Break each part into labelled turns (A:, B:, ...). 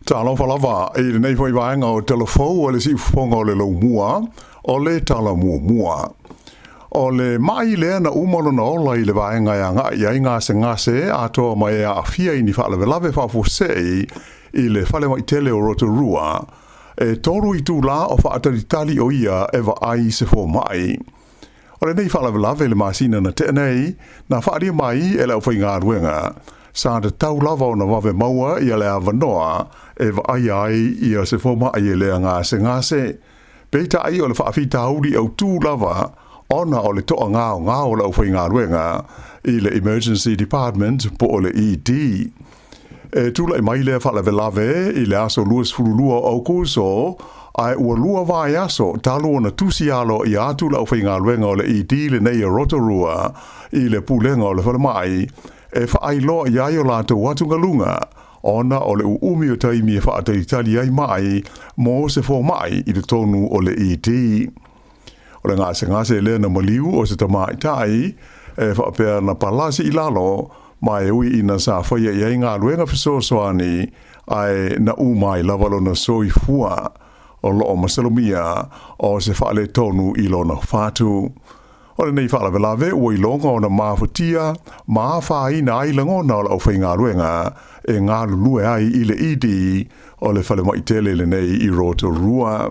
A: Talofa lava i lenei foi vaega o Talafou a le Siufofoga o le Laumua o le Tala Muamua. O le ma'i lea na uma lona ola i le vaega e agai i ai gasegase atoa ma e aafia i ni faalavelave faafuasei i le falemai tele o Rotorua, e 3 itulā o faatalitali o ia e vaai i se fomai. O lenei faalavelave i le masina na tea nei, na faaalia mai e le aufaigaluega, sa tatau lava ona vave maua ia le avanoa e vaaia ai ia se fomai e lea gasegase. Peitai o le faafitauli autū lava ona o le toagaogao o le aufaigaluega i le Emergency Department po o le ED. E tulai mai lea faalavelave i le aso 22 o Aokuso, ae ua 2 vaiaso talu ona tusi aloaia atu le aufaigaluega o le ED lenei e Rotorua i le pulega o le falemai e faailoa i ai o latou atugaluga ona o le uumi o taimi e faatalitali ai mai mo se fomai i totonu o le ED. O le gasegase lea na maliu o se tamaitai e faapea na palasi i lalo ma e ui ina sa faia i ai galuega fesoasoani ae na uma ai lava lona soifua o loo masalomia o se faaletonu i lona fatu. O lenei faalavelave ua iloga ona mafatia ma afaina ai lagona o le aufaigaluega e galulue ai i le ED o le falemai tele lenei i Rotorua.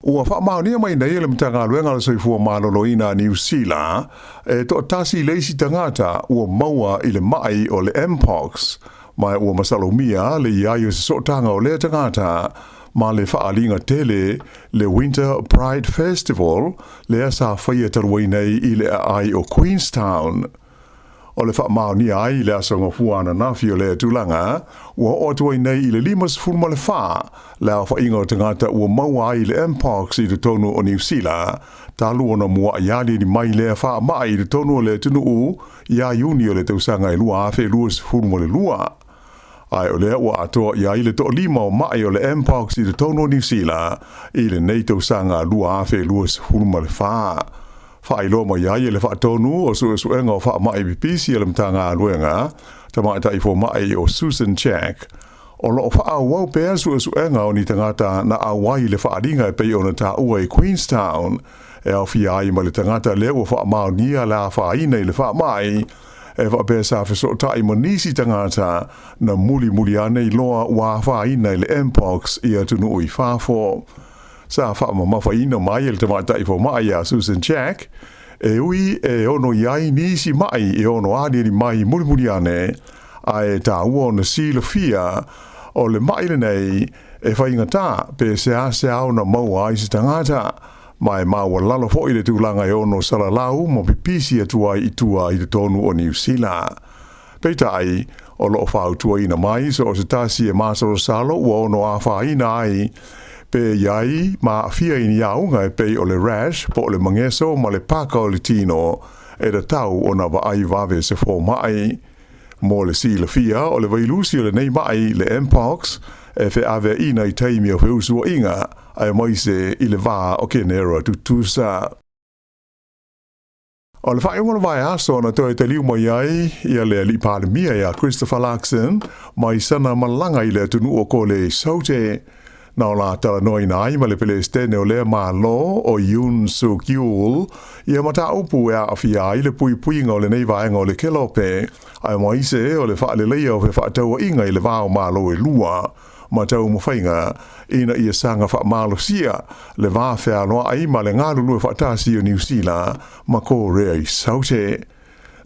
A: Ua faamaonia mai nei e le Matagaluega o le Soifua Maloloina a Niu Sila e toatasi le isi tagata ua maua i le ma'i o le Mpox, ma ua masalomia le i ai o se sootaga o lea tagata ma le faaaliga tele le Winter Pride Festival lea sa faia talu ai nei i le aai o Queenstown. O le faamaonia ai i le aso Gafua ananafi o lea tulaga, ua oo atu ai nei i le 54 le aofaiga o tagata ua maua ai i le Mpox i totonu o Niu Sila, talu ona mua'i aliali mai lea faama'i i totonu o le atunuu ia Iuni o le tausaga e 2022. Ae o lea ua atoa i ai le toalima o ma'i o le Mpox i totonu o Niu Sila i lenei tausaga 2024. Faailoa mai ai e le faatonu o suesuega o faama'i pipisi a le Matagaluega, tamaitai fomai o Susan Jack, o loo faaauau pea suesuega o ni tagata na auai i le faaaliga e pei ona taua i Queenstown, e aofia ai ma le tagata lea ua faamaonia le afaina i le faama'i, e faapea sa fesootai ma nisi tagata na mulimuli ane iloa ua afaina i le Mpox i atunuu i fafo. Sa faamamafaina mai e le tamaitai fomai ia Susan Jack, e ui e ono i ai nisi ma'i e ono aliali mai mulimuli ane, ae taua ona silafia o le ma'i lenei e faigata pe seasea ona maua ai se tagata, ma e maualalo foi le tulaga e ono salalau ma pipisi atu ai i tua i totonu o Niu Sila. Peitai, o loo fautuaina mai so o se tasi e masalosalo ua ono afaina ai pe i ai ma aafia i ni auga e pei o le rash po o le mageso ma le paka o le tino e tatau ona vaai vave se fomai. Mo le silafia o le vailusi o lenei ma'i le Mpox e feaveaina i taimi o feusuaiga aemaise i le vā o kenera tutusa. O le faaiuga o le vaiaso na toe taliu mai ai ia le alii Palemia ia Christopher Luxon mai sana malaga i le atunuu o Kole i Saute. Na o la talanoaina ai ma le Pelestene o lea Malo o Yoon Suk Yeol ia mataupu e aafia ai le puipuiga o lenei vaega o le Kelope, aemaise o le faaleleia o fefaatauaiga i le va o Malo e lua ma taumafaiga ina ia saga faamalosia le va fealoai ma le galulue faatasi o Niu Sila ma Korea i Saute.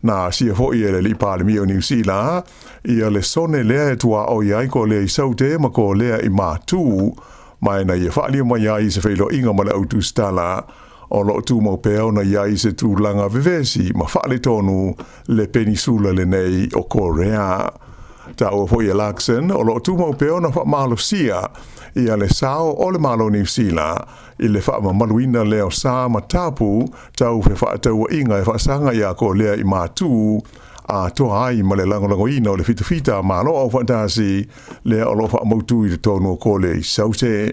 A: Na asia foi e le alii Palemia o Niu Sila ia le sone lea e tuaoi ai Korea i Saute ma Korea i Matu, ma e na ia faalia mai ai se feiloaiga ma le autusitala o loo tumau pea ona i ai se tulaga vevesi ma faaletonu le penisula lenei o Korea. Taua foi e Luxon o loo tumau pea ona faamalosia ia le sao o le Malo Niu Sila i le faamamaluina lea o sa ma tapu tau fefaatauaiga e faasaga iā Kolea i Matu, atoa ai ma le lagolagoina o le fitafita a Malo Aufaatasi lea o loo faamautu i totonu o Kolea i Saute.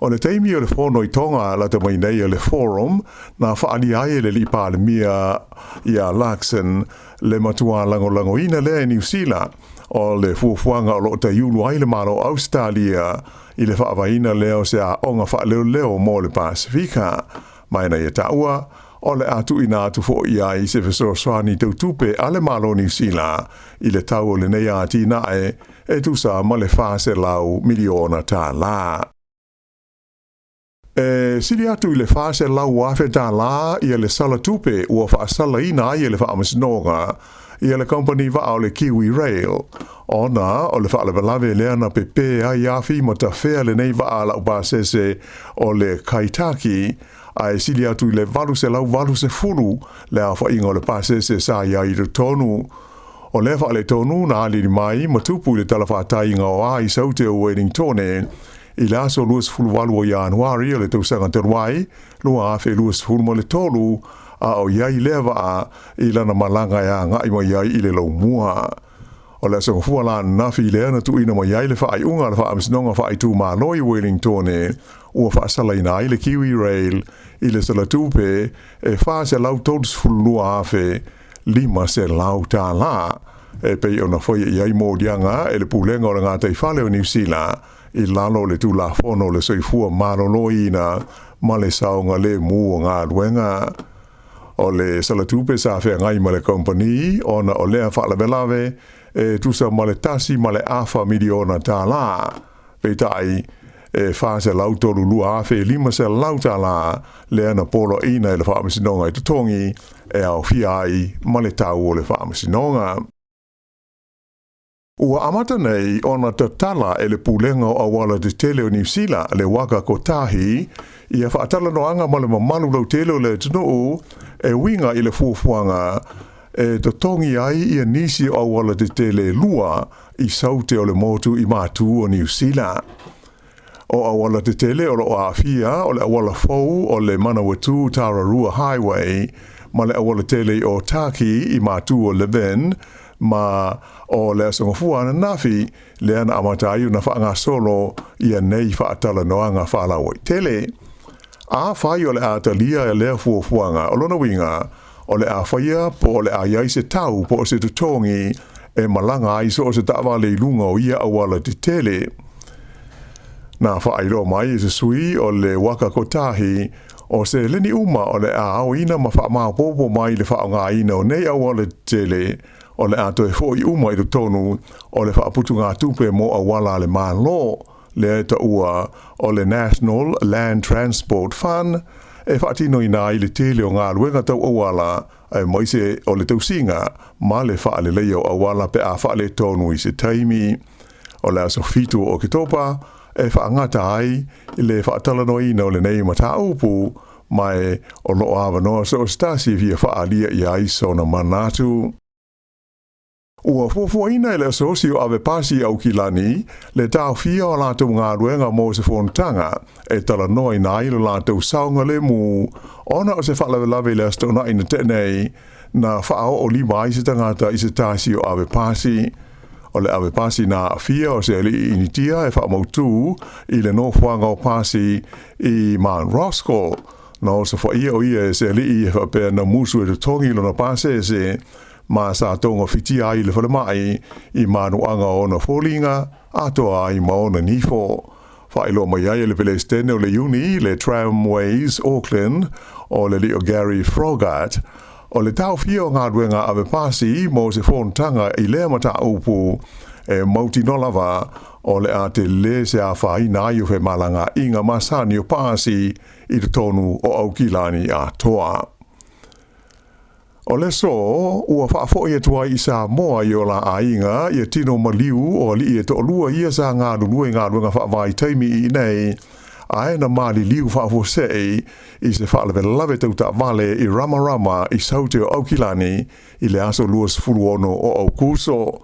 A: O le taimi o le fono i Tonga lata mai nei o le Forum, na faalia ai e le alii Palemia ia Luxon le matua lagolagoina lea e Niu Sila. O le fuafuaga o lo o taiulu ai le Malo o Ausetalia i le faavaeina lea o se aoga faaleoleo mo le Pasefika, ma e na ia taua, o le a tuuina atu foi i ai se fesoasoani tau tupe a le Malo o Niu Sila i le tau o lenei atinae e tusa ma le $400 miliona tala. E sili atu i le $400,000 ia le sala tupe ua faasalaina ai e le Faamasinoga ia le kamupani vaa o le Kiwi Rail, ona o le faalavelave lea na pepē ai afi ma tafea lenei vaa laupasese o le Kaitaki, a e sili atu i le 880 le aofaiga o le pasese sa i ai i totonu. O lea faaletonu na aliali mai ma tupu i le talafatai o A i Saute o Wellingtone i le aso 28 o Ianuari o le tausaga talu ai 2023, a o i ai lea vaa i lana malaga e agai mai ai i le Laumua. O le aso Gafua la ananafi lea na tuuina mai ai le faaiuga a le Faamasinoga Faaitumalo i Wellingtone ua faasalaina ai le Kiwi Rail i le salatupe e $432,500 e pei ona faia i ai moliaga e le Pulega o le Gataifale o Niu Sila i lalo o le Tulafono o le Soifua Maloloina ma le Saogalemu o Galuega. O le salatupe sa feagai ma le kamupani ona o lea faalavelave e tusa ma le $1.5 miliona tala. Peitai, e $432,500 lea na poloaiina e le Faamasinoga e totogi e aofia ai ma le tau o le faamasinoga. Ua amata nei ona tatala e le Pulega o Auala Tetele o Niu Sila, le Waka Kotahi, ia faatalanoaga ma le mamalu lautele o le atunuu e uiga i le fuafuaga e totogi ai ia nisi o auala tetele e lua i saute o le motu i matu o Niu Sila. O auala tetele o lo o aafia o le auala fou o le Manawatu Tararua Highway ma le auala tele i Otaki i matu o Levin, ma o le aso Gafua ananafi lea na amata ai ona faagasolo ia nei faatalanoaga faalauaitele. Afai o le a talia lea fuafuaga, o lona uiga, o le a faia po o le a i ai se tau po o se totogi e malaga ai so o se taavale i luga o ia auala tetele. Na faailoa mai e se sui o le Waka Kotahi, o seleni uma o le a aoina ma faamaopoopo mai i le faaaogaina o nei auala tetele, o le a toe foi uma i totonu o le faaputugatupe mo auala a le Malo, lea e taua o le National Land Transport Fund, e faatinoina ai le tele o galuega tau auala, aemaise o le tausiga ma le faaleleia o auala pe a faaletonu i se taimi. O le aso 7 o Oketopa e faagata ai le faatalanoaina o lenei mataupu, ma e o lo o avanoa so o se tasi e fia faaalia i ai sona manatu. Ua fuafuaina e le Asosi o Ave Pasi i Aukilani le taofia o a latou galuega mo se fonotaga e talanoaina ai lo latou saogalemu ona o se faalavelave i le Aso Toonai na tea nei na faaoo lima ai se tagata i se tasi o ave pasi. O le ave pasi na aafia o se alii Initia e faamautū i le nofoaga o pasi i Mount Roskill. Na osofaia o ia e se alii e faapea na musu e totogi lona pasese ma sa togafitia ai i le falemai i manuaga o ona foliga atoa ai ma ona nifo. Faailoa mai ai e le Pelesitene o le Iuni le Tramways Auckland o le alii o Gary Froggatt, o le taofia o galuega ave pasi mo se fonotaga i lea mataupu e mautinoa lava o le a telē se afaina ai o femalagaaiga masani o pasi i totonu o Aukilani atoa. O le aso ua faafoi atu ai i Samoa i o la aiga ia tino maliu o alii e toalua ia sa galulue i galuega faavaitaimi i inei, ae na maliliu faafuasei i se faalavelave tau taavale i Ramarama i Saute o Aukilani i le aso 26 o Aokuso.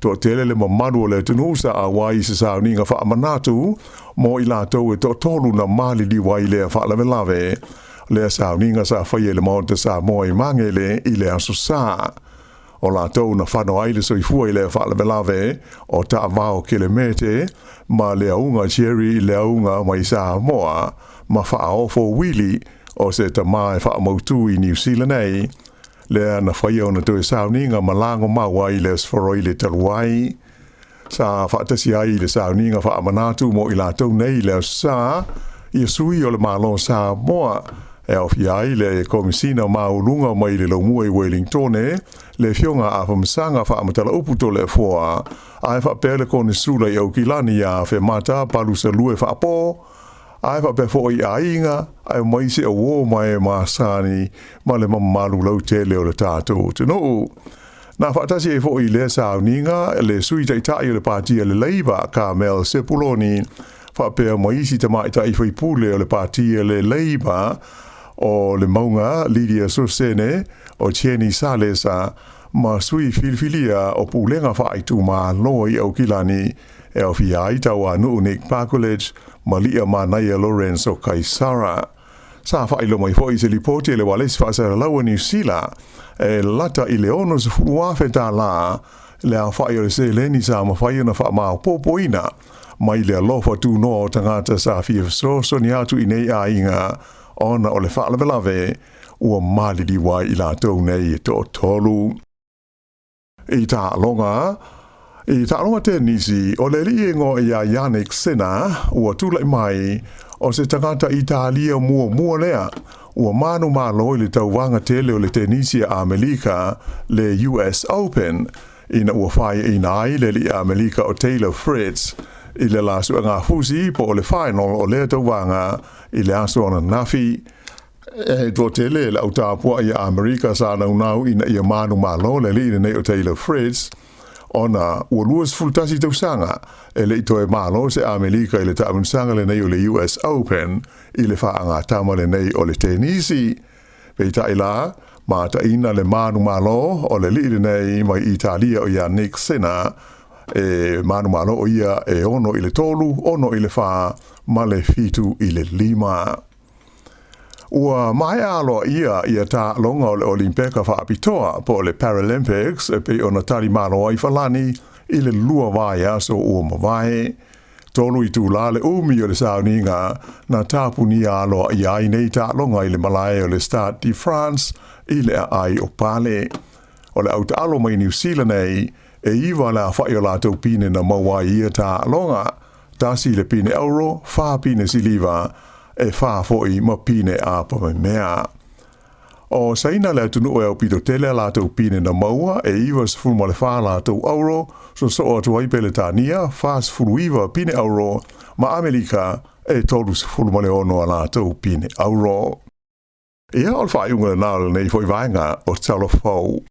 A: Toatele le mamalu o le atunuu sa auai i se sauniga faamanatu mo i latou e toatolu na maliliu ai lea faalavelave. Lea sauniga sa faia i le Maota Samoa i Magele i le aso Sa. O latou na fano ai le soifua i lea faalavelave o Taavao Kelemete ma Leauga Jerry Leauga mai Samoa ma Faaofo Wili o se tama e faamautū i Niu Sila nei, lea na faia ona toe sauniga ma lagomau ai i le Aso Faraile talu ai. Sa faatasi ai i le sauniga faamanatu mo i latou nei i le Aso Sa, ia sui o le Malo o Samoa, e aofia ai le Komesina Maualuga mai le Laumua i Welingtone, le Afioga a Afamasaga Faamatala-upu Toleafoa, ae faapea le Konesula i Aukilani ia Afemata Palusalue Faapo, ae faapea foi i aiga, aemaise o uo ma e masani ma le mamalu lautele o le tatou atunuu. Na faatasi ai foi i lea sauniga le Sui Taitai o le Pati a le Leipa, Carmel Sepuloni, faapea ma isi tamaitai faipule o le Pati a le Leipa o le Mauga, Lydia Sosene, o Jenny Salesa, ma sui filifilia o pulega faaitumalo i Aukilani, e aofia ai Tauanuu Nick Pakulich ma Lia Manaia Lorenzo Kaisara. Sa faailoa mai foi i se lipoti a le Ualesi Faasalalau a Niu Sila, e lata i le $60,000 tala le aofai o le seleni sa mafai ona faamaopoopoina mai le alofa tunoa o tagata sa fia fesoasoani atu i nei aiga ona o le faalavelave ua maliliu ai i latou nei e toatolu. I taaloga, I taaloga tenisi, o le alii e igoa ia Jannik Sinner ua tulai mai o se tagata Italia muamua lea ua manumalo i le tauvaga tele o le tenisi a Amelika, le US Open, ina ua faiaina ai le alii Amelika o Taylor Fritz i le la suegafusi po o le final o lea tauvaga i le aso ananafi. E toatele le au tapuai a Amerika sa naunau ina ia manumalo le alii lenei o Taylor Fritz, ona ua 21 tausaga e le i toe malo se Amelika i le taamilosaga lenei o le US Open i le faagatama lenei o le tenisi. Peitai la, mataina le manumalo o le alii lenei mai Italia o Jannik Sinner, e manumalo o ia e 6-3, 6-4 ma le 7-5. Ua maea aloaia ia taaloga o le Olimpeka Faapitoa po o le Paralympics e pei ona tali malo ai Falani i le lua vaiaso ua mavae. 3 itula le umi o le sauniga na tapunia aloaia ai nei taaloga i le malae o le Stade de France i le aai o Pale. O le au taalo mai Niu Sila nei, e 9 le aofai o latou pine na maua ai i ia taaloga. 1 le pine auro, 4 pine siliva, e 4 foi ma pine apamemea. O Saina le atunuu e aupito tele a latou pine na maua, e 94 latou auro, sosoo atu ai Peletania, 49 pine auro, ma Amelika, e 36 a latou pine auro. Ia, o le faaiuga lena o lenei foi vaega o Talo Fou.